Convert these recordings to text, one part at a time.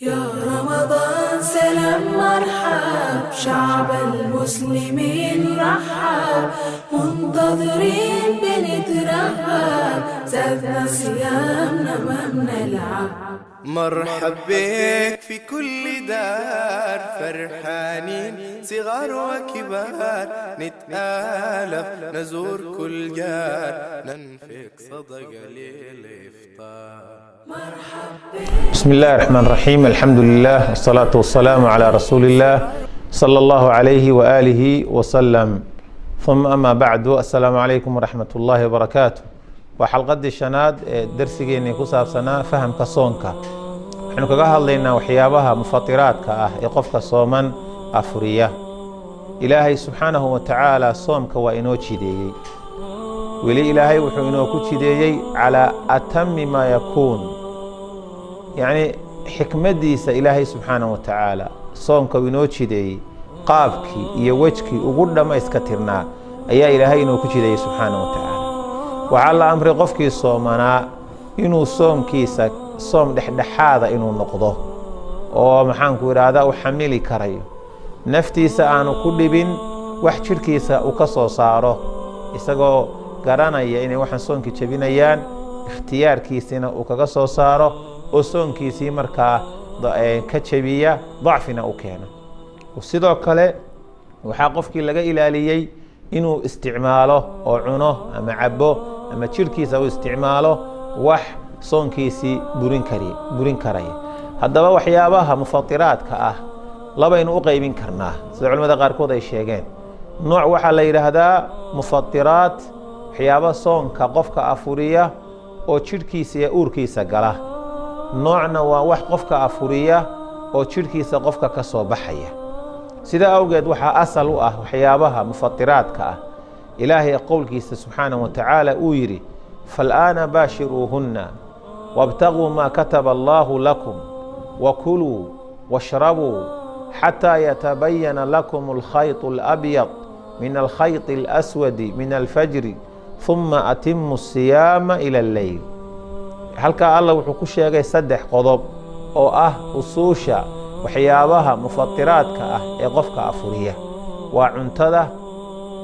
يا رمضان سلام مرحب، شعب المسلمين رحب، منتظرين بنترقب، زادنا صيامنا ما بنلعب. مرحب بك في كل دار، فرحانين صغار وكبار، نتآلف نزور كل جار، ننفق صدقة للإفطار. بسم الله الرحمن الرحيم، الحمد لله والصلاة والسلام على رسول الله صلى الله عليه وآله وسلم، ثم أما بعد، السلام عليكم ورحمة الله وبركاته. Waa xalqadii shanaad ee darsigeenii ku saabsanaa fahamka soonka. Waxaynu kaga hadlaynaa waxyaabaha mufatiraadka ah ee qofka sooman afuriya. Ilaahay subxaanahu wa tacaala soomka waa inoo jideeyey. Weli Ilaahay wuxuu inoo ku jideeyey calaa atami maa yakuun, yacni xikmaddiisa. Ilaahay subxaanahu wa tacaala soomka uu inoo jideeyey qaabkii iyo wejkii ugu dhammayska tirnaa ayaa Ilaahay inoo ku jideeyey subxaanahu wa tacaala. Waxaa la amray qofkii soomanaa inuu soomkiisa soom dhexdhexaada inuu noqdo, oo maxaanku idhaahdaa, u xamili karayo naftiisa, aanu ku dhibin wax jidhkiisa uu ka soo saaro, isagoo garanaya inay waxaan soonkii jebinayaan, ikhtiyaarkiisina uu kaga soo saaro oo soonkiisii markaa ka jebiya, dacfina u keeno. Sidoo kale waxaa qofkii laga ilaaliyey inuu isticmaalo oo cuno ama cabo ama jidhkiisa uu isticmaalo wax soonkiisii burin karaya. Haddaba waxyaabaha mufatiraadka ah labaynu u qaybin karnaa, sida culamada qaarkood ay sheegeen. Nooc waxaa la yidhaahdaa mufatiraat, waxyaaba soonka qofka afuriya oo jidhkiisa iyo uurkiisa gala. Noocna waa wax qofka afuriya oo jidhkiisa qofka ka soo baxaya. Sidaa awgeed waxaa asal u ah waxyaabaha mufatiraadka ah Ilaahay qowlkiisa subxaanaه wa tacaala uu yidhi: "فالآن باشروهن وابتغوا ما كتب الله لكم وكلوا واشربوا حتى يتبين لكم الخيط الأبيض من الخيط الأسود من الفجر ثم أتموا الصيام إلى الليل." Halkaa Alla wuxuu ku sheegay saddex qodob oo ah usuusha waxyaabaha mufatiraadka ah ee qofka afuriya: waa cuntada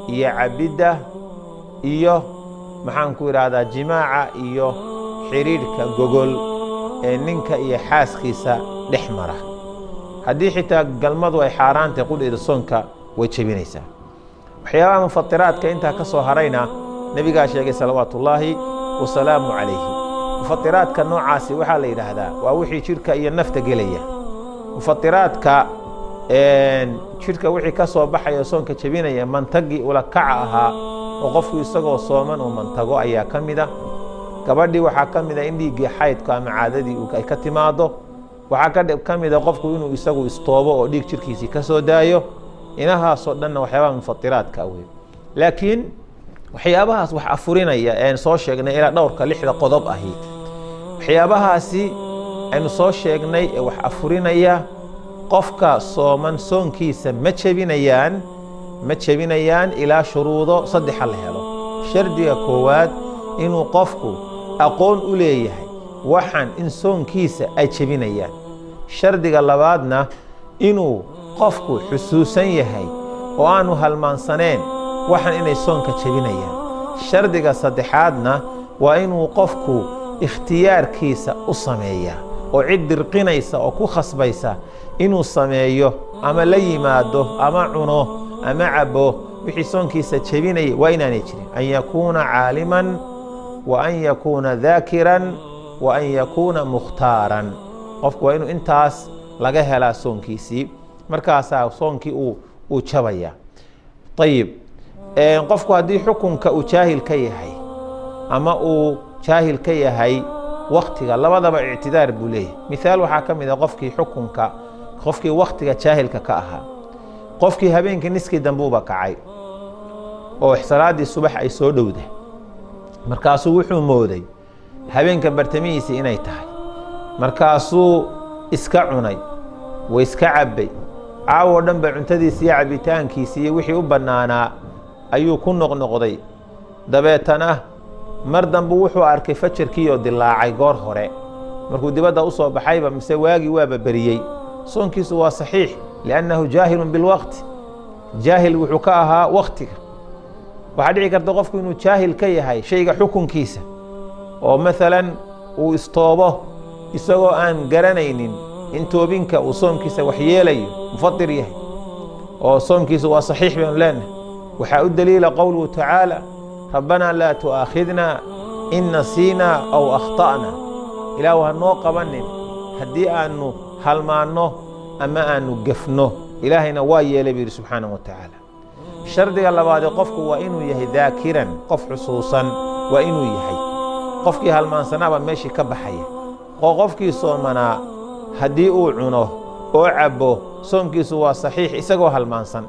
iyo cabidda iyo, maxaan ku idhaahdaa, jimaaca iyo xidhiidhka gogol ee ninka iyo xaaskiisa dhex mara. Haddii xitaa galmadu ay xaaraantay, qudheeda soonka way jebinaysaa. Waxyaabaha mufatiraadka intaa ka soo harayna nebigaa sheegay salawaatu ullaahi wasalaamu calayhi. Mufatiraadka noocaasi waxaa la yidhaahdaa waa wixii jidhka iyo nafta gelaya. Mufatiraadka jidhka wixii ka soo baxaya soonka jebinaya, mantagii ula kaca ahaa oo qofku isagoo sooman uu mantago ayaa ka mida. Gabadhii waxaa ka mida in dhiiggii xaydku ama caadadii ay ka timaado. Waxaa ka mida qofku inuu isagu istoobo oo dhiig jidhkiisii ka soo daayo. Inahaasoo dhanna waxyaabaha mufatiraadka wey. Laakiin waxyaabahaas wax afurinaya ean soo sheegnay ilaa dhowrka lixda qodob ahi, waxyaabahaasi aynu soo sheegnay ee wax afurinaya, qofka sooman soonkiisa ma jebinayaan, ma jebinayaan ilaa shuruudo saddexa la helo. Shardiga koowaad, inuu qofku aqoon u leeyahay waxaan in soonkiisa ay jebinayaan. Shardiga labaadna, inuu qofku xusuusan yahay oo aanu halmaansaneen waxan inay soonka jebinayaan. Shardiga saddexaadna waa inuu qofku ikhtiyaarkiisa u sameeyaa, oo cid dirqinaysa oo ku khasbaysa inuu sameeyo ama la yimaado ama cuno ama cabo wixii soonkiisa jebinaya waa inaanay jirin. أن يكون عالما وأن يكون ذاكرا وأن يكون مختارا. Qofku waa inuu intaas laga helaa soonkiisii, markaasaa soonkii uu jabaya. Ayib, qofku haddii xukunka uu jaahil ka yahay ama uu jaahil ka yahay waktiga, labadaba ictidaar buu leeyahay. Mithaal waxaa ka mid a qofkii xukunka, qofkii waktiga jaahilka ka ahaa. Qofkii habeenkii niskii dambuuba kacay oo salaaddii subax ay soo dhowda, markaasuu wuxuu mooday habeenka bartamihiisii inay tahay. Markaasuu iska cunay, way iska cabbay, caawoo dhan ba cuntadiisi iyo cabitaankiisi iyo wixii u bannaanaa ayuu ku noqnoqday. Dabeetana mar dambu wuxuu arkay fajarkii oo dilaacay goor hore. Markuu dibadda u soo baxayba mise waagii waaba beriyey, soonkiisu waa saxiix, liannahu jaahilun bilwaqti. Jaahil wuxuu ka ahaa waktiga. Waxaa dhici karta qofku inuu jaahil ka yahay shayga xukunkiisa, oo maalan uu istoobo isagoo aan garanaynin in toobinka uu soomkiisa wax yeelayo, mufadir yahay, oo soomkiisa waa saxiix baynu leenahay. Waxaa u daliila qowluhu tacaala: rabbanaa laa tu'aakhidna in nasiinaa aw akhta'na. Ilaahu ha noo qabanin haddii aanu halmaanno ama aanu gefno. Ilaahayna waa yeelay buu yidhi subxaanahu wa tacaala. Shardiga labaadee, qofku waa inuu yahay daakiran, qof xusuusan waa inuu yahay. Qofkii halmaansanaabaa meeshii ka baxaya, oo qofkii soomanaa haddii uu cuno oo cabbo, soonkiisu waa saxiix isagoo halmaansan.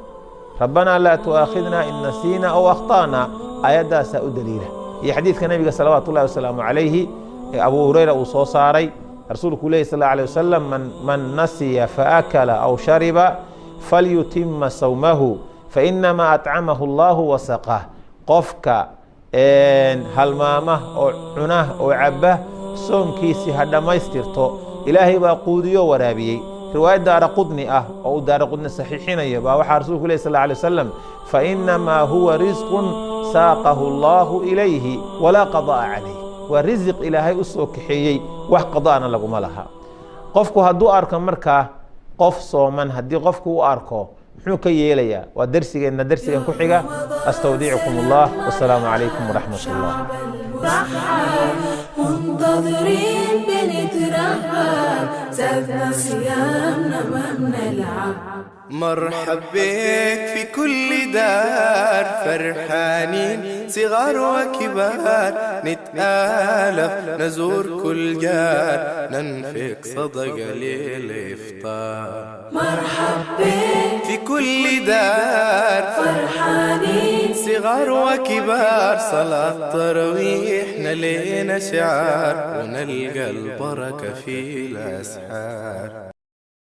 Rabbanaa laa tu'aakhidna in nasiina aw akhta'na, aayaddaasaa u daliila, iyo xadiidka nebiga salawaatu ullahi wasalaamu calayhi ee Abu Hurayra uu soo saaray, rasuulku lehi sal alay wasalam: man nasiya faakala aw shariba falyutima sawmahu fainamaa acamahu allahu wasaqah. Qofka halmaama oo cuna oo cabba, soonkiisii ha dhammaystirto, Ilaahay baa quudiyo waraabiyey. Riwaayad Daara Qudni ah oo uu Daara Qudni saxiixinayo baa waxaa rasuulku leh sal alay wasalam: fainamaa huwa risqun saaqahu allahu ilayhi walaa qada'a calayh. Waa risiq Ilaahay u soo kaxeeyey, wax qada'na laguma laha. Qofku hadduu arko markaa qof sooman, haddii qofku u arko, muxuu ka yeelayaa? Waa dersigeenna dersigan ku xiga. Astawdicukum allah, wasalaamu calaykum waraxmat ullah. منتظرين بنترقب، زادنا صيامنا ما بنلعب. مرحب بك في كل دار، فرحانين صغار وكبار، نتآلف نزور كل جار، ننفق صدقة للإفطار. مرحب بك في كل دار، فرحانين صغار وكبار، صلاة تراويحنا لينا شعار، ونلقى البركة في الأسحار.